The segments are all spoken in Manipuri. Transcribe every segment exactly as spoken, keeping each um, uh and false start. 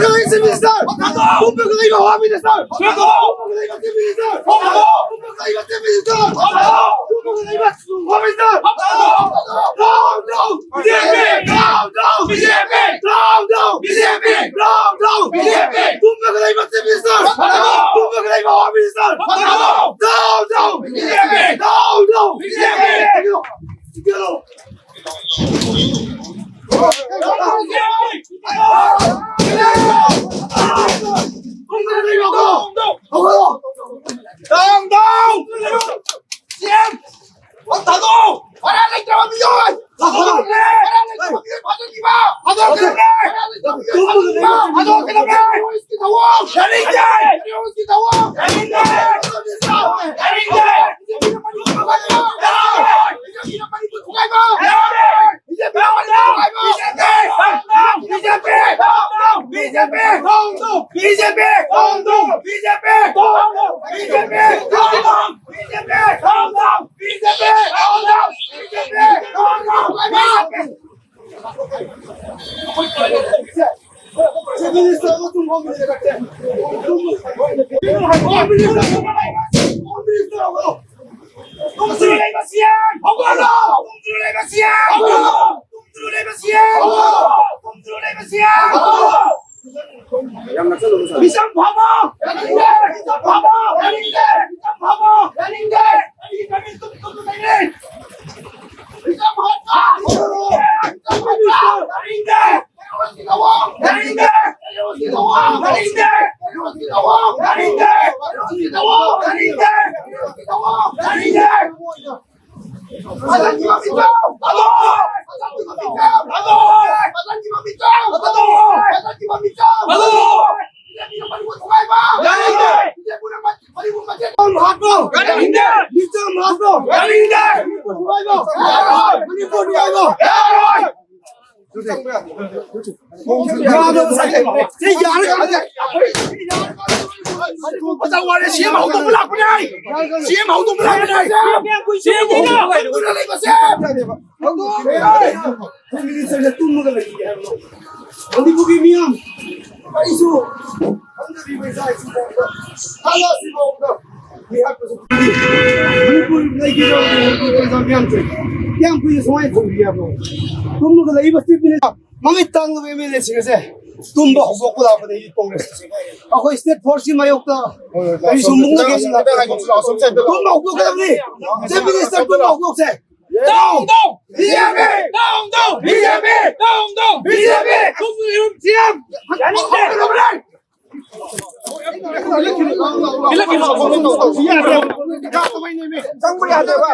Chief Minister! ꯇꯨꯝꯃꯒ ꯂꯩꯕ Home Minister! ꯇꯨꯝꯃꯒ ꯂꯩꯕ Chief Minister! ꯇꯨꯝꯃꯒ ꯂꯩꯕ Chief Minister! ꯇꯨꯝꯃꯒ ꯂꯩꯕ Home Minister! No! No! B J P! No! No! B J P! No! No! B J P! No! No! B J P! ꯇꯨꯝꯃꯒ ꯂꯩꯕ Chief Minister! ꯇꯨꯝꯃꯒ ꯂꯩꯕ Home Minister! No! No! B J P! No! No! B J P! ꯍꯧꯒꯠꯂꯣ! ꯍꯧꯒꯠꯂꯣ! ꯁꯤ ꯑꯦꯝ! ꯊꯥꯗꯣꯛꯑꯣ! ꯃꯔꯥꯜ ꯂꯩꯇ꯭ꯔꯕ ꯃꯤꯑꯣꯏ! ꯊꯥꯗꯣꯛꯑꯣ! ꯃꯔꯥꯜ ꯂꯩꯇ꯭ꯔꯕ ꯃꯤꯑꯣꯏ ꯊꯥꯗꯣꯛꯈꯤꯕ! ꯊꯥꯗꯣꯛꯈꯤꯕ! ꯊꯥꯗꯣꯛꯈꯤꯕ! ꯊꯥꯗꯣꯛꯈꯤꯕ! ꯌꯥꯅꯤꯡꯗꯦ! ꯌꯥꯅꯤꯡꯗꯦ! ꯌꯥꯅꯤꯡꯗꯦ! ꯌꯥꯅꯤꯡꯗꯦ! ꯌꯥꯔꯣꯏ! ꯕꯤ ꯖꯦ ꯄꯤ! ꯕꯤ ꯖꯦ ꯄꯤ! ꯕꯤ ꯖꯦ ꯄꯤ! ꯕꯤ ꯖꯦ ꯄꯤ! ꯕꯤ ꯖꯦ ꯄꯤ! ꯕꯤ ꯖꯦ ꯄꯤ! Chief Minister ꯑꯃꯁꯨꯡ Home Minister ꯁꯦ꯫ Home Minister, Home Minister, Home Minister ꯍꯧꯒꯠꯂꯣ! ꯇꯨꯝꯗꯨꯅ ꯂꯩꯕ ꯁꯤ ꯑꯦꯝ ꯍꯧꯒꯠꯂꯣ! ꯇꯨꯝꯗꯨꯅ ꯂꯩꯕ ꯁꯤ ꯑꯦꯝ ꯍꯧꯒꯠꯂꯣ! ꯇꯨꯝꯗꯨꯅ ꯂꯩꯕ ꯁꯤ ꯑꯦꯝ ꯍꯧꯒꯠꯂꯣ! ꯇꯨꯝꯗꯨꯅ ꯂꯩꯕ ꯁꯤ ꯑꯦꯝ ꯍꯧꯒꯠꯂꯣ! ꯃꯤꯆꯝ ꯐꯝꯃꯣ! ꯌꯥꯅꯤꯡꯗꯦ! ꯃꯤꯆꯝ ꯐꯝꯃꯣ! ꯌꯥꯅꯤꯡꯗꯦ! ꯃꯤꯆꯝ ꯐꯝꯃꯣ! ꯌꯥꯅꯤꯡꯗꯦ! ꯀꯔꯤ ꯀꯔꯤ ꯇꯨꯝ ꯇꯨꯝ ꯂꯩꯔꯤ? ꯃꯤꯆꯝ ꯐꯝꯃꯣ! ꯌꯥꯅꯤꯡꯗꯦ! ꯌꯥꯅꯤꯡꯗꯦ! ꯁꯤ ꯌꯥꯔꯦ, ꯌꯥꯔꯦ꯫ ꯃꯇꯝ ꯋꯥꯠꯂꯦ, ꯁꯤ ꯑꯦꯝ ꯍꯧꯗꯣꯛꯄ ꯂꯥꯛꯄꯅꯦ ꯑꯩ꯫ ꯁꯤ ꯑꯦꯝ ꯍꯧꯗꯣꯛꯄ ꯂꯥꯛꯄꯅꯦ ꯑꯩ꯫ ꯁꯤ ꯑꯦꯝ ꯍꯧꯗꯣꯛꯄ ꯂꯥꯛꯄꯅꯦ ꯑꯩ꯫ ꯇꯨꯝꯃꯒ ꯂꯩꯒꯦ ꯍꯥꯏꯕ꯭ꯔꯣ? ꯃꯅꯤꯄꯨꯔꯒꯤ ꯃꯤꯌꯥꯝ ꯈꯪꯗꯕꯤꯕ ꯏꯆꯥ ꯏꯁꯨ ꯐꯥꯎꯕꯗ, ꯍꯥꯟꯅ ꯑꯁꯤ ꯐꯥꯎꯕꯗ ꯃꯤꯍꯥꯠꯄꯁꯨ ꯄꯤꯔꯤ꯫ ꯃꯅꯤꯄꯨꯔ ꯂꯩꯈꯤꯗ꯭ꯔꯕ ꯃꯅꯤꯄꯨꯔ ꯄ꯭ꯔꯖꯥ ꯃꯌꯥꯝꯁꯦ ꯀꯌꯥꯝ ꯀꯨꯏꯅ ꯁꯨꯃꯥꯏꯅ ꯊꯝꯕꯤ ꯌꯥꯕ꯭ꯔꯣ? ꯇꯨꯝꯃꯒ ꯂꯩꯕ ꯆꯤꯐ ꯃꯤꯅꯤꯁꯇꯔ ꯃꯃꯤꯠ ꯇꯥꯡꯂꯕ ꯑꯦꯝ ꯑꯦꯜ ꯑꯦꯁꯤꯡ ꯑꯁꯦ ꯇꯨꯝꯕ ꯍꯧꯗꯣꯛꯄ ꯂꯥꯛꯄꯗ ꯑꯩꯗꯤ ꯀꯣꯡꯒ꯭ꯔꯦꯁ ꯑꯩꯈꯣꯏ ꯁ꯭ꯇꯦꯠ ꯐꯣꯔꯁꯀꯤ ꯃꯥꯌꯣꯛꯇ ꯑꯩꯁꯨ ꯃꯨꯛꯅꯒꯦ꯫ ꯇꯨꯝꯕ ꯍꯧꯗꯣꯛꯀꯗꯕꯅꯤ꯫ ꯆꯤꯐ ꯃꯤꯅꯤꯁꯇꯔ ꯇꯨꯝꯕ ꯍꯧꯗꯣꯛꯁꯦ꯫ Down, down! ꯕꯤ ꯖꯦ ꯄꯤ! Down, down! ꯕꯤ ꯖꯦ ꯄꯤ! Down, down! ꯕꯤ ꯖꯦ ꯄꯤ! ꯁꯤ ꯑꯦꯝ! ꯌꯥꯅꯤꯡꯗꯦ! ꯆꯪꯕ ꯌꯥꯗꯦꯕ꯫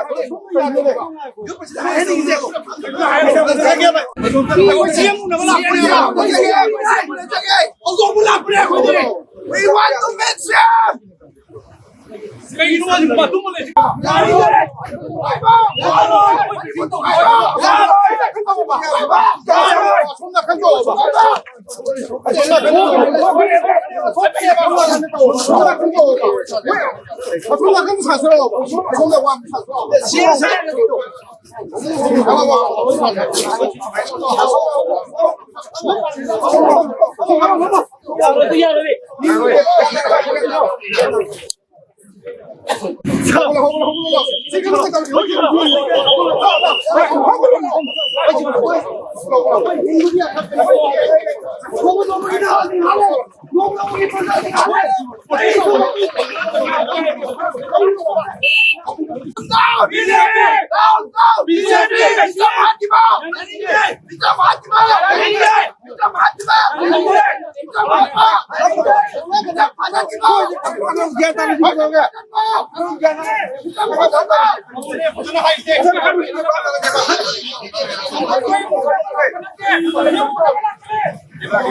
ꯁꯤ ꯑꯦꯝ ꯎꯅꯕ ꯂꯥꯛꯄꯅꯦ꯫ ꯍꯧꯗꯣꯛꯄ ꯂꯥꯛꯄꯅꯦ ꯑꯩꯈꯣꯏꯗꯤ꯫ We want to meet ꯁꯤ ꯑꯦꯝ! ꯀꯩꯒꯤꯅꯣ ꯍꯥꯏꯗꯤ ꯃꯇꯨꯡ ꯂꯩ꯫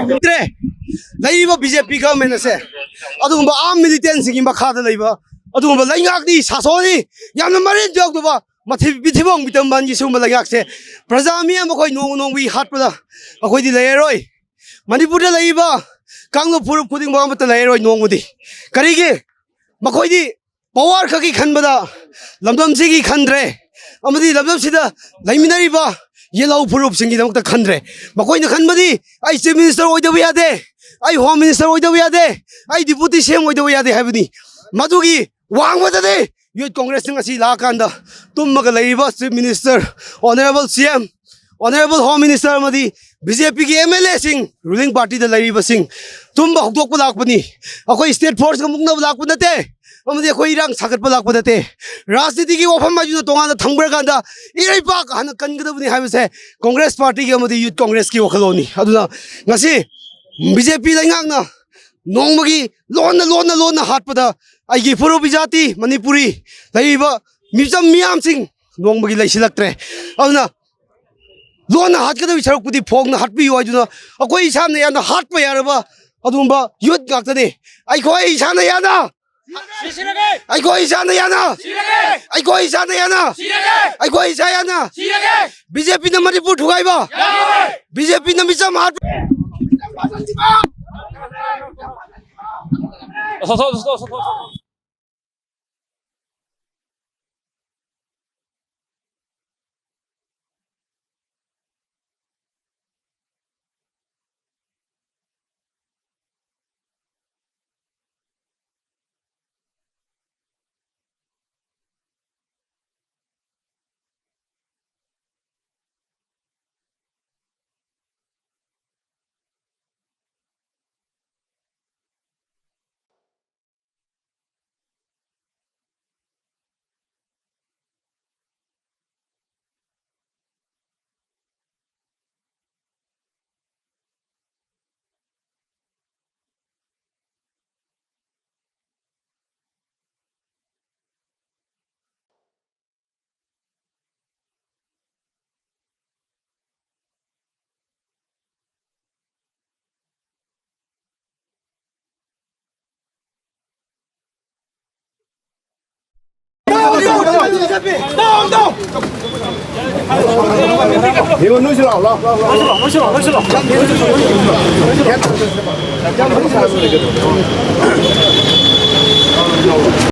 ꯂꯩꯇ꯭ꯔꯦ꯫ ꯂꯩꯔꯤꯕ ꯕꯤ ꯖꯦ ꯄꯤ ꯒꯚꯔꯟꯃꯦꯟ ꯑꯁꯦ ꯑꯗꯨꯒꯨꯝꯕ ꯑꯥꯔꯝ ꯃꯤꯂꯤꯇꯦꯟꯁꯤꯡꯒꯤ ꯃꯈꯥꯗ ꯂꯩꯕ ꯑꯗꯨꯒꯨꯝꯕ ꯂꯩꯉꯥꯛꯅꯤ, ꯁꯥꯁꯣꯟꯅꯤ꯫ ꯌꯥꯝꯅ ꯃꯔꯤꯟ ꯌꯥꯎꯗꯕ, ꯃꯊꯤ-, ꯃꯤꯊꯤꯕꯣꯡ ꯃꯤꯇꯝ ꯃꯥꯟꯒꯤ ꯁꯤꯒꯨꯝꯕ ꯂꯩꯉꯥꯛꯁꯦ ꯄ꯭ꯔꯖꯥ ꯃꯤꯌꯥꯝ ꯑꯩꯈꯣꯏ ꯅꯣꯡꯃ ꯅꯣꯡꯃꯒꯤ ꯍꯥꯠꯄꯗ ꯑꯩꯈꯣꯏꯗꯤ ꯂꯩꯔꯔꯣꯏ꯫ ꯃꯅꯤꯄꯨꯔꯗ ꯂꯩꯔꯤꯕ ꯀꯥꯡꯂꯨꯞ ꯐꯨꯔꯨꯞ ꯈꯨꯗꯤꯡꯃꯛ ꯑꯃꯠꯇ ꯂꯩꯔꯔꯣꯏ ꯅꯣꯡꯃꯗꯤ꯫ ꯀꯔꯤꯒꯤ? ꯃꯈꯣꯏꯗꯤ ꯄꯋꯥꯔ ꯈꯛꯀꯤ ꯈꯟꯕꯗ ꯂꯝꯗꯝꯁꯤꯒꯤ ꯈꯟꯗ꯭ꯔꯦ, ꯑꯃꯗꯤ ꯂꯝꯗꯝꯁꯤꯗ ꯂꯩꯃꯤꯟꯅꯔꯤꯕ ꯌꯦꯜꯍꯧ ꯐꯨꯔꯨꯞꯁꯤꯡꯒꯤꯗꯃꯛꯇ ꯈꯟꯗ꯭ꯔꯦ꯫ ꯃꯈꯣꯏꯅ ꯈꯟꯕꯗꯤ ꯑꯩ ꯆꯤꯐ ꯃꯤꯅꯤꯁꯇꯔ ꯑꯣꯏꯗꯕ ꯌꯥꯗꯦ, ꯑꯩ Home Minister ꯑꯣꯏꯗꯕ ꯌꯥꯗꯦ, ꯑꯩ Deputy C M ꯑꯣꯏꯗꯕ ꯌꯥꯗꯦ ꯍꯥꯏꯕꯅꯤ꯫ ꯃꯗꯨꯒꯤ ꯋꯥꯡꯃꯗꯅꯤ Youth Congressꯅ ꯉꯁꯤ ꯂꯥꯛꯑꯀꯥꯟꯗ ꯇꯨꯝꯃꯒ ꯂꯩꯔꯤꯕ Chief Minister, Honourable C M, Honourable Home Minister ꯑꯃꯗꯤ B J P ꯒꯤ M L Aꯁꯤꯡ, ruling partyꯗ ꯂꯩꯔꯤꯕꯁꯤꯡ ꯇꯨꯝꯕ ꯍꯧꯗꯣꯛꯄ ꯂꯥꯛꯄꯅꯤ꯫ ꯑꯩꯈꯣꯏ state forceꯀ ꯃꯨꯛꯅꯕ ꯂꯥꯛꯄ ꯅꯠꯇꯦ, ꯑꯃꯗꯤ ꯑꯩꯈꯣꯏ ꯏꯔꯥꯡ ꯁꯥꯒꯠꯄ ꯂꯥꯛꯄ ꯅꯠꯇꯦ꯫ ꯔꯥꯖꯅꯤꯇꯤꯒꯤ ꯋꯥꯐꯝ ꯍꯥꯏꯗꯨꯅ ꯇꯣꯉꯥꯟꯅ ꯊꯝꯈ꯭ꯔꯀꯥꯟꯗ ꯏꯔꯩꯄꯥꯛ ꯍꯥꯟꯅ ꯀꯟꯒꯗꯕꯅꯤ ꯍꯥꯏꯕꯁꯦ Congress Partyꯒꯤ ꯑꯃꯗꯤ Youth Congressꯀꯤ ꯋꯥꯈꯜꯂꯣꯟꯅꯤ꯫ ꯑꯗꯨꯅ ꯉꯁꯤ B J P ꯂꯩꯉꯥꯛꯅ ꯅꯣꯡꯃꯒꯤ ꯂꯣꯟꯅ, ꯂꯣꯟꯅ, ꯂꯣꯟꯅ ꯍꯥꯠꯄꯗ ꯑꯩꯒꯤ ꯐꯨꯔꯨꯞ ꯏꯖꯥꯇꯤ ꯃꯅꯤꯄꯨꯔꯤ ꯂꯩꯔꯤꯕ ꯃꯤꯆꯝ ꯃꯤꯌꯥꯝꯁꯤꯡ ꯅꯣꯡꯃꯒꯤ ꯂꯩꯁꯤꯜꯂꯛꯇ꯭ꯔꯦ꯫ ꯑꯗꯨꯅ ꯂꯣꯟꯅ ꯍꯥꯠꯀꯗꯕꯒꯤ ꯁꯔꯨꯛꯄꯨꯗꯤ ꯐꯣꯡꯅ ꯍꯥꯠꯄꯤꯌꯨ ꯍꯥꯏꯗꯨꯅ ꯑꯩꯈꯣꯏ ꯏꯁꯥꯅ ꯌꯥꯝꯅ ꯍꯥꯠꯄ ꯌꯥꯔꯕ ꯑꯗꯨꯒꯨꯝꯕ youth ꯉꯥꯛꯇꯅꯤ꯫ ꯑꯩꯈꯣꯏ ꯏꯁꯥꯅ ꯌꯥꯅ, ꯑꯩꯈꯣꯏ ꯏꯁꯥꯅ ꯌꯥꯅ, ꯑꯩꯈꯣꯏ ꯏꯁꯥꯅ ꯌꯥꯅ, ꯑꯩꯈꯣꯏ ꯏꯁꯥ ꯌꯥꯅ꯫ B J Pꯅ Manipur ꯊꯨꯒꯥꯏꯕ, B J Pꯅ ꯃꯤꯆꯝ ꯍꯥꯠꯄ꯫